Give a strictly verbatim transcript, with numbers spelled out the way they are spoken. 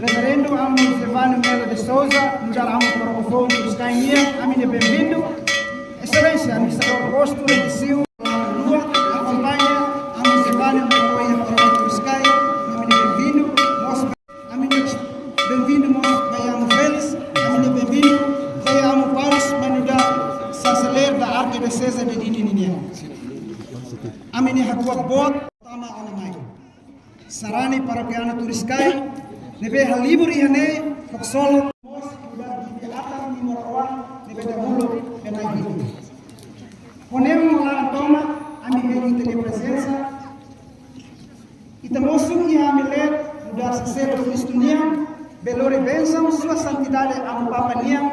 Reverendu Amu Silvano Melo de Souza, nu'udar Amu Paroku Foun Turiscai nian, ami-nia benvindu. Exelénsia, Administradór Postu Recife, rua, akompaña Amu Silvano Melo, Paroku Turiscai, ami-nia benvindu. Mós ami-nia benvindu mós ba Amu Félix, ami-nia benvindu ba Amu Paulus, mai nu'udar Chanceler da Arquidiocese de Dili nian. Ami-nia hakuak boot, tama ona mai. Sarani parokianu Turiscai, ne'ebé halibur iha ne'e, hoksolo, mós, udah di atas ni moroa, ne'ebé dahulu, denai hidup. Ho ne'e mak laran tomak, ami hein ita-nia prezensa, ita mosu iha ami-nia, nu'udar saserdóte Kristu nian, bele lori bensaun, Sua Santidade, Amu Papa nian,